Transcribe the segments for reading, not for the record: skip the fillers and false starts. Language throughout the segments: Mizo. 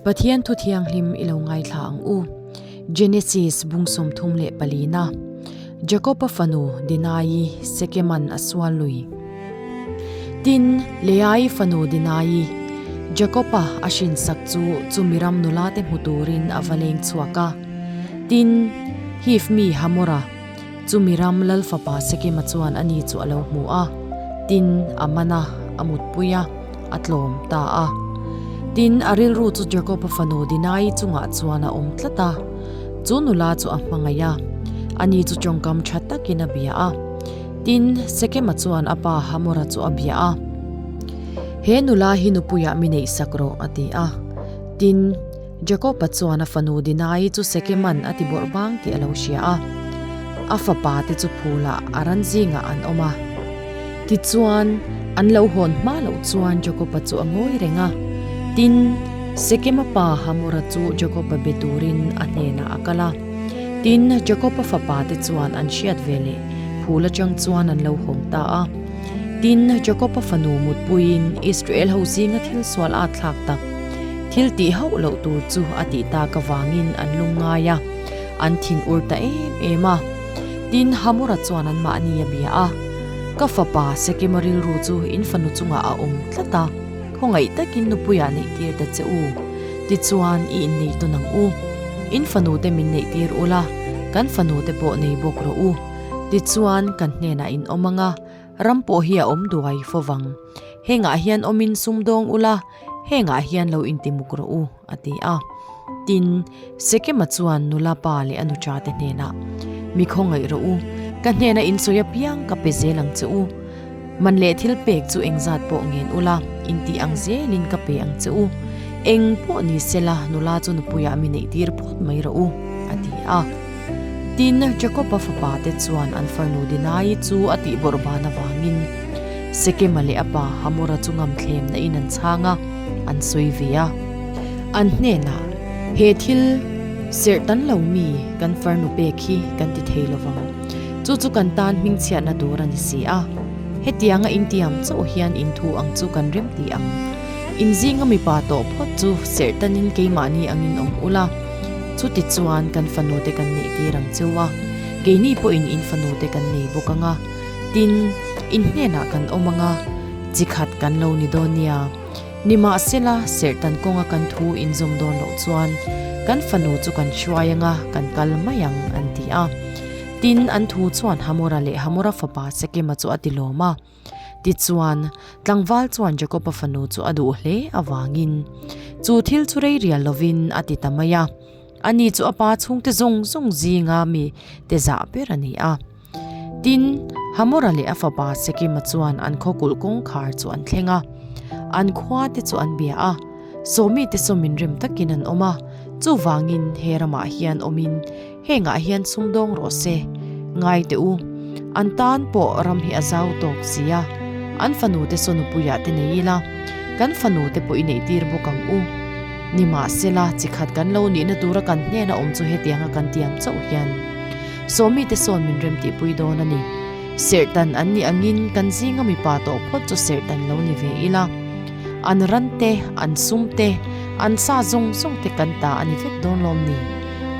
Pathian thu thianghlim i lo ngaithla ang u. Genesis bung 34 na. Jakob-a fanu Dinai-i Sekeman a sual lui. Tin, Leai fanu Dinai-i Jakob-a a hrinsak chu chumi ram nulate hmu turin a va leng chhuak a. Tin, Hiv mi Hamora, chumi ram lal fapa Sekema chuan ani chu a lo hmu a. Tin, a man a, a mutpui a, a tlawm ta a. Tin, a rilru chu Jakob-a fanu Dinai chungah chuan a awm tlat a. Chu nula chu a hmangaih a, ani chu tawngkam tha takin a bia a. Tin, Sekema chuan a pa Hamora chu a bia a, He nula hi nupuiah mi neih sak rawh, a ti a. Tin, Jakoba chuan a fanu Dinai chu Sekeman a ti bawrh bang tih a lo hria a. A fapa te chu phulah a ran zingah an awm a. Tichuan, an lo hawn hma loh chuan Jakoba chu a ngawi reng a. Tin, Sekema pa Hamora chu Jakoba be turin a hnenah a kal a. Tin, Jakoba fapa te chuan an hriat ve leh phul atang chuan an lo hawng ta a. Tin, Jakoba fanu mutpuiin Israel ho zinga thil sual at thlak tak, thil tih hauh loh tur chu a tih tak avangin an lungngai a, an thin ur ta em em a. Tin, Hamora chuan anmahni a bia a, Ka fapa Sekema rilru chu in fanu chungah a awm tlat a, khawngaih takin nupuiah neih tir ta che u. Tichuan, i innei tawn ang u. In fanute min neih tir ula, kan fanute pawh nei bawk rawh u. Tichuan, kan hnenah in awm ang a, ram pawh hi a awm duai fo vang. Hengah hian awmin sumdawng ula, hengah hian lo intimuk rawh u, a ti a. Tin, Sekema chuan nula pa leh a nuṭa te hnenah, Mi khawngaih rawh u, ka hnena in sawi apiang ka pe zel ang che u. Man leh thil pek chu engzat pawh ngen ula, intih ang zelin ka pe ang che u. Eng pawh ni sela, nula chu nupuiah mi neih tir phawt mai rawh u, a ti a. Tin, Jakoba fapa te chuan an farnu Dinai chu a tih bawrh ban avangin Sekema leh a pa Hamora chu ngamthlemna in an chhang a, an sawi ve a. An hnenah, He thil serh tan lo mi kan farnu pek hi kan ti thei lovang. Chu chu kan tan hmingchhiatna tur a ni si a. Hetianga intiam chauh hian inthu ang chu kan rem ti ang. Inzinga mipa tawh phawt chu serh tanin keimahni angin awm ula, chuti chuan kan fanute kan neih tir ang cheu a, keini pawhin in fanute kan nei bawk ang a, tin, in hnenah kan awm ang a, chi khat kan lo ni dawn nia. Nimahsela, serhtan kawnga kan thu inzawm dawn loh chuan kan fanu chu kan hruai ang a, kan kal mai ang, an ti a. Tin, an thu chuan Hamora leh Hamora fapa Sekema chu a ti lawm a. Tichuan, tlangval chuan Jakoba fanu chu a duh hle avangin chu thil chu rei rial lovin a ti ta mai a. Ani chu a pa chhungte zawng zawng zinga mi te zah ber a ni a. Tin, Hamora leh a fapa Sekima chuan an khaw kulh kawngkhar chu an thleng a, an khua te chu an bia a, sawmi te saw min rem takin an awm a, chuvangin he ramah hian awmin hengah hian sumdawng rawh se, ngai teh u, an tan pawh ram hi a zau tawk si a, an fanu te saw nupuiah te nei ila, kan fanu te pawh i neihtir bawk ang u. Nimahsela, chi khat kan lo nihna tura kan hnena awm chu hetianga kan tiam chauh hian. Sawmi te sawn min rem tihpui dawn a ni. Serhtan an nih angin kan zinga mipa tawh phawt chu serhtan lo ni ve ila. An ran te, an sum te, an sa zawng zawng te kan ta a ni vek dawn lawm ni?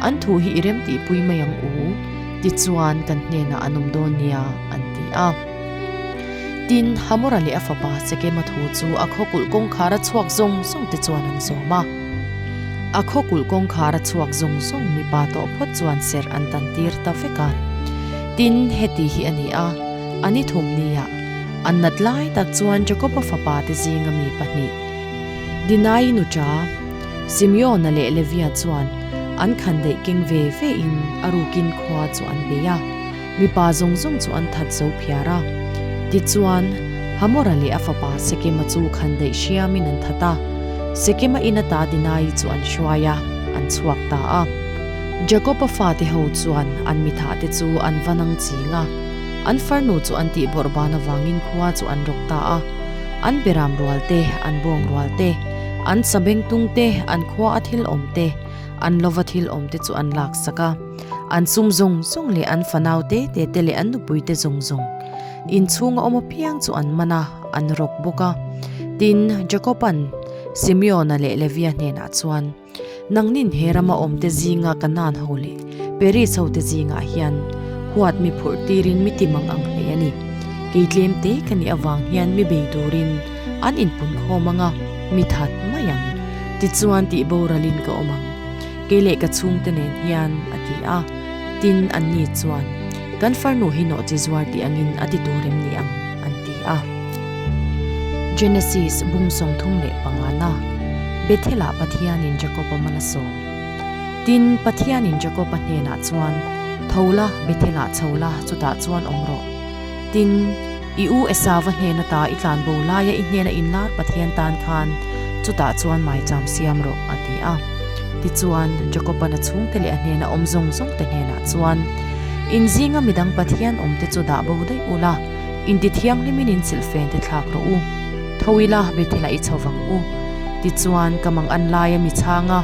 An thu hi i rem tihpui mai ang u, tichuan kan hnenah an awm dawn nia, an ti a. Tin, Hamora leh a fapa Sekema thu chu a khawkulh kawngkhar a chhuak zawng zawng te chuan an zawm a. A khawkulh kawngkhar a chhuak zawng zawng mipa tawh phawt chuan serh an tan tir ta vek a. Tin, heti hi a ni a, a ni thum nia, an nat lai tak chuan Jakoba fapa te zinga mi pahnih, Dinai nuṭa, Simeona leh Levia chuan an khandaih keng ve ve in a rukin khua chu an bei a. Mipa zawng zawng chu an that zo phiar a. Tichuan, Hamora leh a fapa Sekema chu khandaih hriamin an that a. Sekema in ata Dinai chu an hruai a, an chhuak ta a. Jakoba fate ho chuan an mithahte chu an va nang ching a, an farnu chu an tih bawrh ban avangin khua chu an rawk ta a. An beram rual te, an bawng rual te, an sabengtung te, an khua a thil awm te, an lova thil awm te chu an laksak a. An sum zawng zawng leh an fanau te te te leh an nupui te zawng zawng inchhunga awm apiang chu an man a, an rawk bawk a. Tin, Jakoba'n Simeona leh Levia hnenah chuan, Nangnin he rama awmte zinga Kanaan ho leh Peris hote zingah hian huat mi phurh tirin mi ti mang ang hle a ni. Kei tlem te ka nih avang hian mi bei turin an inpun khawm ang a, mi that mai ang. Tichuan tih boralin ka awm ang. Kei leh ka chhungte nen hian, a ti a. Tin, anni chuan, Kan farnu hi nawhchi zuar tih angin a ti tur em ni ang? an ti a. Genesis bung 35 na, Bethel-ah Pathianin Jakob-a mal a sawm. Tin, Pathianin Jakob-a hnenah chuan, Tho la, Bethel-ah chho la, chutah chuan awm rawh. Tin, i u Esauva hnen ata i tlanbo laia i hnena inlar Pathian tan khan chutah chuan maicham siam rawh, a ti a. Tichuan, Jakob-a'n a chhungte leh a hnena awm zawng zawngte hnenah chuan, In zinga midang Pathian awmte chu dah bo daih ula, inti thianghlimin in silhfen te thlak rawh u. Tho ila, Bethel-ah i chho vang u. Tichuan, ka mang an laia mi chhanga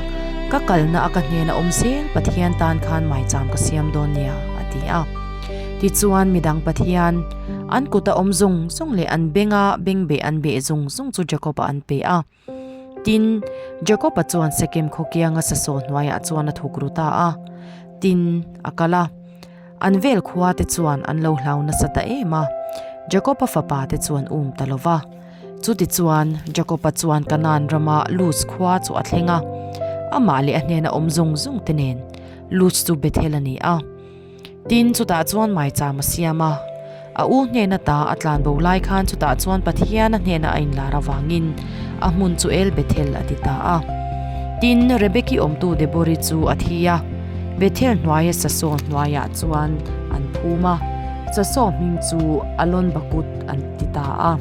ka kalna a ka hnena awm zel Pathian tan khan maicham ka siam dawn nia, a ti a. Tichuan, midang Pathian, an kuta awm zawng zawng leh an benga bengbeh an beh zawng zawng chu Jakob-a an pe a. Tin, Jakob-a chuan Sekem khaw kianga sasaw hnuaiah chuan a thuk ru ta a. Tin, a kal a. An vel khua te chuan an lo hlau nasa ta em a, Jakob-a fapa te chuan um ta lo va. Chutichuan, Jakob-a chuan Kanaan rama Luz khua chu a thleng a, amah leh a hnena awm zawng zawng te nen Luz chu Bethel a ni a. Tin, chutah chuan maicham a siam a. A u hnena ta a tlan bo lai khan chutah chuan Pathian a hnena a inlar avangin a hmun chu El Bethel a ti ta a. Tin, Rebeki awmtu Debori chu a thi a, Bethel hnuaia sasaw hnuaiah chuan an phum a, sasaw hming chu Alon Bakut an ti ta a.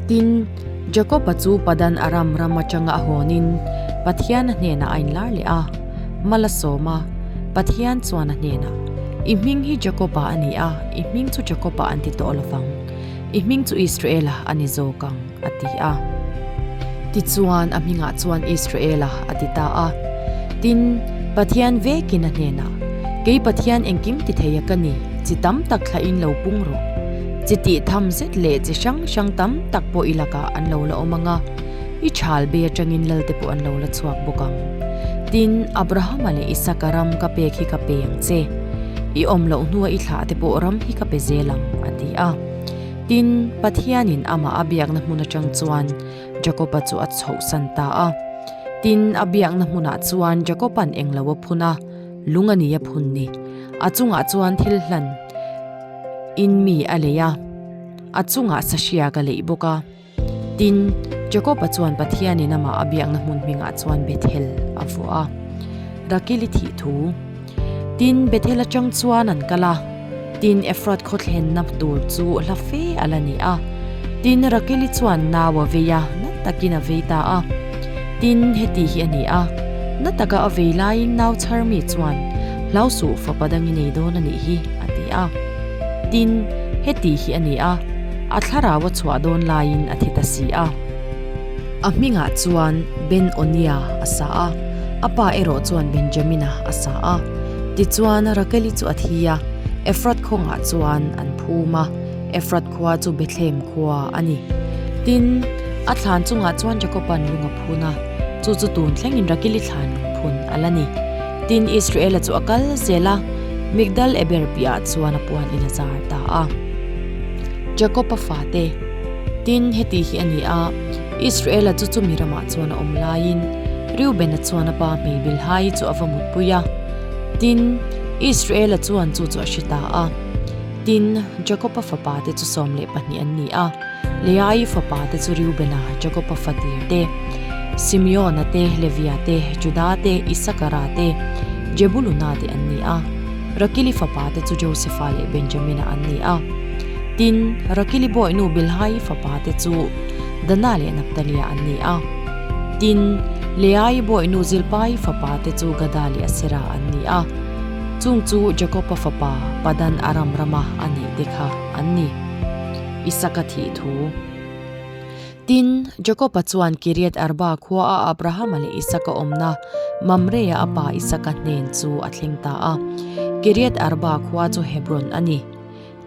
Tin, Jakob-a chu Padan Aram ram atanga a hawnin Pathian a hnenah a inlar leh a, mal a sawm a. Pathian chuan a hnenah, I hming hi Jakob-a a ni a, i hming chu Jakob-a an ti tawh lo vang, i hming chu Israel-a a ni zawk ang, a ti a. Tichuan, a hmingah chuan Israel-a a ti ta a. Tin, Pathian vekin a hnenah, Kei Pathian engkim ti thei a ka ni, chi tam tak thlahin lo pung rawh. Chi tih tham zet leh chi hrang hrang tam tak pawh i lakah an lo la awm ang a, i chhal be atangin lalte pawh an lo la chhuak bawk ang. Tin, Abrahama leh Isaka ram ka pek hi ka pe ang che. I awm loh hnua i thlah te pawh ram hi ka pe zel ang, a ti a. Tin, Pathianin amah a biakna hmun atang chuan Jakoba chu a chhohsan ta a. Tin, a biakna hmunah chuan Jakoba'n englo a phun a, lung a ni a phun ni. A chungah chuan thil hlan in mi a lei a, a chungah sahriak a leih bawk a. Tin, Jakoba chuan Pathianin amah a biakna hmun hmingah chuan Bethel a vuah a. Rakili thih thu. Tin, Bethel atang chuan an kal a, tin, Efrat khaw thlenna tur chu hla fe a la ni a. Tin, Rakili chuan nau a vei a, na takin a vei ta a. Tin, heti hi a ni a, na taka a vei laiin nau chhar mi chuan, Hlau suh, fapa dang i nei dawn a nih hi, a ti a. Tin, heti hi a ni a, a thlarau a chhuah dawn laiin a thi ta si a. A hmingah chuan Ben-Onia a sa a, a pa erawh chuan Benjamina a sa a. Tichuan, Rakeli chu a thi a, Efrat khawngah chuan an phum a, Efrat khua chu Bethlehem khua a ni. Tin, a thlan chungah chuan Jakoba'n lung a phun a, chu chu tun thlengin Rakeli thlan lung phun a la ni. Tin, Israela chu a kal zel a, Migdal Eber piahah chuan a puan in a zar ta a. Jakob-a fate, Tin, heti hi a ni a, Israela chu chumi ramah chuan a awm laiin Reuben-a chuan a pa hmei Bilhai chu a va mutpui a. Tin, Israela chuan chu chu a hre ta a. Tin, Jakob-a fapate chu 12 an ni a, Leai fapate chu Reuben-a, Jakob-a fatir te, Simeon-a te, Levia te, Juda te, Isakara te, Jebuluna te an ni a. Rakili fapate chu Josefa leh Benjamina an ni a. Tin, Rakili bawihnu Bilhai fapate chu Dana leh Naptalia an ni a. Tin, Leai bawihnu Zilpai fapate chu Gada leh Asera an ni a. Chung chu Jakoba fapa Padan Aram rama a neihte kha an ni. Isaka thih thu. Tin, Jakoba chuan Kiriat Arba khuaa Abrahama leh Isaka awmna Mamre-a a pa Isaka hnen chu a thleng ta a. Kiriat Arba khua chu Hebron a ni.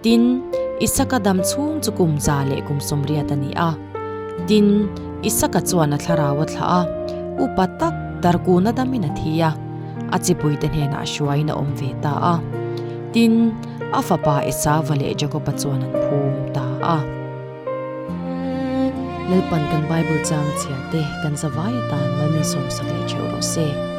Tin, Isaka dam chhung chu kum 180 a ni a. Tin, Isaka chuan a thlarau a thlah a, upa tak Tarkuna damin a thi a, a chipuite hnenah hruaiin a awm ve ta a. Tin, a fapa Esauva leh Jakoba chuan an phum ta a. Lalpan kan Bible chang chhiar te kan zavai atan malmin sawmsak leh theuh rawh se.